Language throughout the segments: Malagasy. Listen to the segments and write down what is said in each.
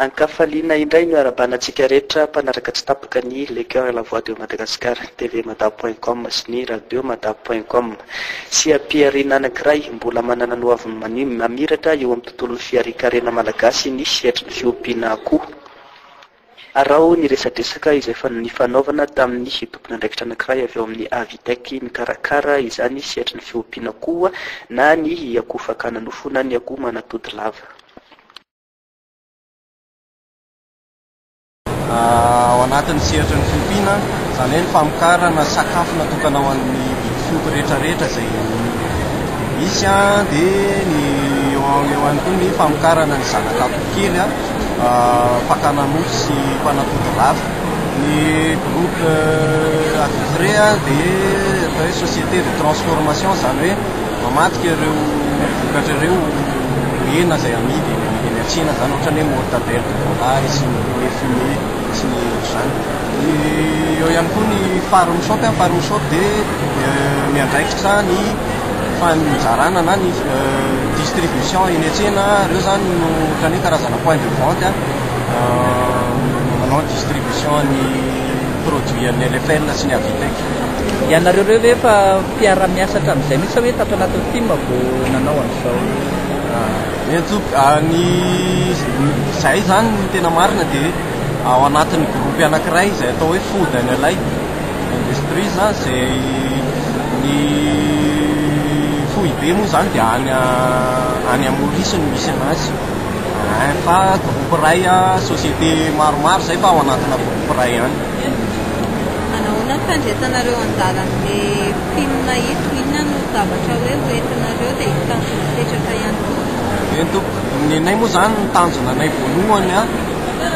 Ankafaliana indray no iarahabana antsika rehetra mpanaraka tsy tapaka ny Le Coeur et la Voix de Madagascar, tvmada point com sy ny radiomada point com. Seha-pihariana anankiray mbola manana ny hoaviny mamiratra eo amin'ny tontolon'ny fiharian-karena malagasy ny sehatry ny fiompiana akoho. Araho ny resadresaka izay efa nifanaovana tamin'ny tompon'andraikitra anankiray avy ao amin'ny Avitec mikarakara izany sehatry ny fiompiana akoho na ny akoho fakana nofo na ny akoho manatody lava. Ao anatin'ny sehatry ny fiompiana, izany hoe ny famokarana sakafo natokana ho an'ny biby fiompy rehetrarehetra izay misy dia ny eo ihany koa ny famokarana ny zanak'akoho kely fakana nofo sy mpanatody lava. Ny groupe Avifrais dia atao hoe société de transformation, izany hoe mamadika ireo vokatra ireo ho hena izay amidy eny an-tsena izany, ohatra ny hoe mortadelle de volaille sy ny poulet fumé sy ny ohatr'izany. Eo ihany koa ny farm shop, farm shop dia miandraikitra ny faninjarana na ny distribution eny an-tsena, ireo izany no ohatran'ny hoe karazana point de vente manao distribution ny produit an'ny LFL sy ny Avitec. Ianareo ireo ve efa mpiara-miasa hatramin'izay mihitsy sa hoe tato anatin'ny film vao nanao an'izao? Eny tompoko, ny izahay izany ny tena marina dia ao anatin'ny groupe anankiray izay atao hoe Food and Allied Industries izay ny foibe moa izany dia any any Maurice no misy anazy fa groupe iray société maromaro izay fa ao anatina groupe iray ihany. Manahoana ny fandraisanareo anjara amin'ilay film ito? Inona no zavatra hoe ho entinareo dia tanjona apetraka ihany koa? Eny tompoko, ny anay moa izany ny tanjona anay voalohany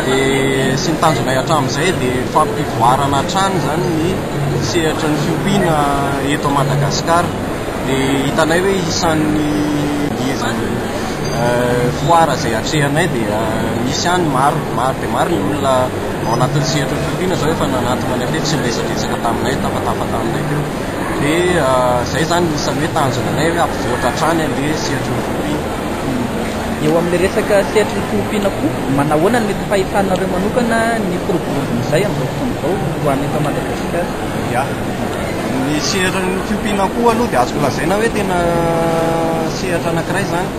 dia sy ny tanjonay hatramin'izay dia fampivoarana hatrany izany ny sehatry ny fiompiana eto Madagasikara. Dia hitanay hoe isan'ny ngeza foire izay atrehanay dia misy ihany maro, maro dia maro ny olona ao anatin'ny sehatry ny fiompiana izao efa nanatona anay teto sy niresadresaka taminay, nitafatafa taminay teo. Dia izay izany no isan'ny hoe tanjona anay hoe hampivoatra hatrany an'ilay sehatry ny fiompiana. Eo amin'ilay resaka sehatry ny fiompiana koa, manahoana no mety fahitanareo manokana ny firoborobon'izay amin'izao fotoana izao ho an'ny eto Madagasikara? Ya. Ny sehatry ny fiompiana akoho aloha dia azoko lazaina hoe tena sehatra anankiray izany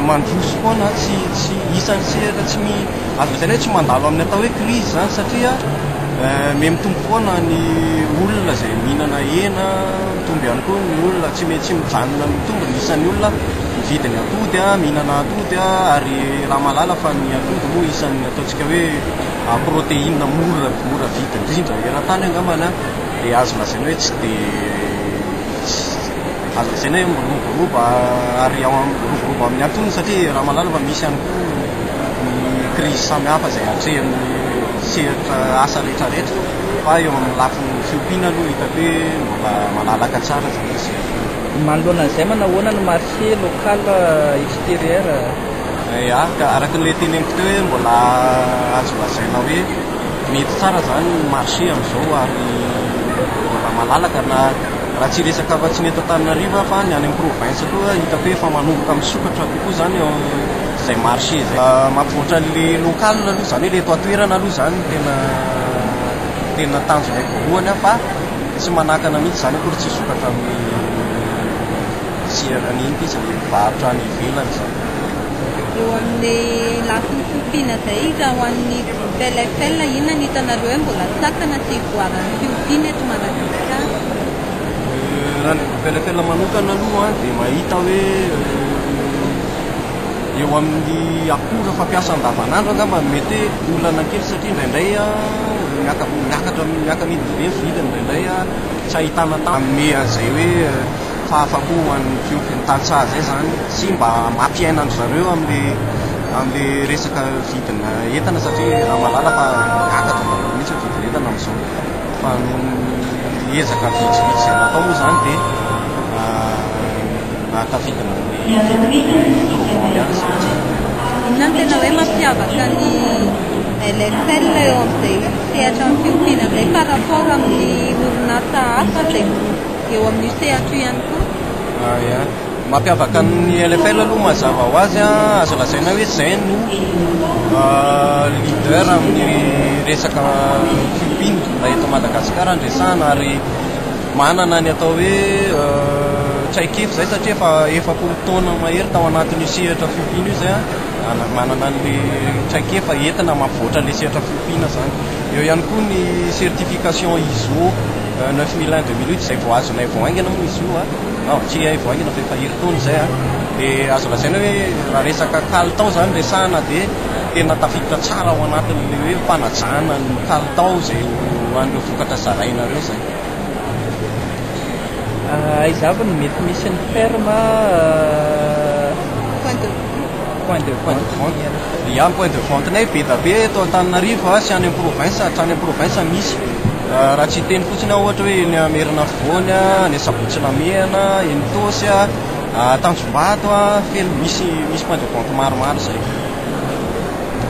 mandroso foana, tsy tsy isan'ny sehatra tsy mi azo lazaina hoe tsy mandalo amin'ny atao hoe crise izany satria miha mitombo foana ny olona izay mihinana hena, mitombo ihany koa ny olona tsy tsy mijanona mitombo ny isan'ny olona mividy ny atody, mihinana atody ary raha mahalala fa ny atody moa isan'ny ataontsika hoe protéine mora mora vidy indrindra eran-tany angambany dia azo lazaina hoe tsy dia azo lazaina hoe miroborobo ary ao amin'ny miroborobo amin'ny antonony satria raha mahalala fa misy ihany koa ny crise samihafa izay atrehan'ny sehatra asa rehetrarehetra fa eo amin'ny lafiny fiompiana aloha hitako hoe mbola malalaka tsara izany ny sehatra. Manoloana an'izay manao ahoana ny marché local extérieur? Ya, ka araka ilay teneniko teo hoe mbola azo lazaina hoe mety tsara izany ny marché amin'izao ary mbola malalaka na raha tsy hiresaka afa-tsy ny eto Antananarivo aho fa ny any amin'ny province koa hitako hoe efa manomboka misokatra kokoa izany izay marché izay. Mampivoatra an'ilay local aloha izany hoe ilay eto an-toerana aloha izany no tena tena tanjonay voalohany fa tsy manakana mihitsy izany akory tsy hisokatra amin'ny sehatra ny inona izy ilay varotra any ivelany izany. Eo amin'ny lafiny fiompiana izay, raha ho an'ny groupe LFL, inona no hitanareo hoe mbola sakana tsy hivoaran'ny fiompiana eto Madagasikara? Raha ny groupe LFL manokana aloha dia mahita hoe eo amin'ny akora fampiasa andavanandro angamba no mety hoe olana kely satria indraindray miakatra miaka-midina be ny vidiny indraindray tsy ahitana manome an'izay hoe fahafapo ho an'ny mpiompy ny tantsaha izay izany sy mba mampiaina an-dry zareo amin'ilay amin'ilay resaka vidina entana satria raha mahalala fa miakatra daholo mihitsy ny vidina entana amin'izao fa noho ny ezaka vitsivitsy izay natao moa izany dia nahatafidina ny vidiny provende ihany isika. Inona no tena hoe mampiavaka ny LFL eo amin'izay sehatra ny fiompiana izay par rapport amin'ny orinasa hafa izay eo amin'io sehatra io ihany koa? Ah, ya. Mampiavaka ny LFL aloha mazava ho azy, azo lazaina hoe izay no leader amin'ny resaka fiompiana raha eto Madagasikara no resahana ary manana ny atao hoe traikefa izay satria efa 40 taona mahery tao anatin'io sehatra fiompiana io izay, manana an'ilay traikefa entina mampivoatra an'ilay sehatra fiompiana izany. Eo ihany koa ny certification ISO 9001 2008 izay vao azonay vao haingana moa izy io. Non, tsy hay vao haingana fa efa herintaona izay an. Dia azo lazaina hoe raha resaka kalitao izany resahana dia tena tafiditra tsara ao anatin'ilay hoe fanajana ny kalitao izay ho an'ireo vokatra zaraina ireo izay. Aiza avy no mety misy ny ferme Point de point de Point de vente. Ya, ny point de vente-nay be dia be eto Antananarivo sy any amin'ny province, hatrany amin'ny province misy. Raha tsy hiteny fotsiny aho ohatra hoe eny Merina Afovoany, any Sabotsy Namehana, eny Itaosy, Tanjombato, feno misy misy point de vente maromaro izay.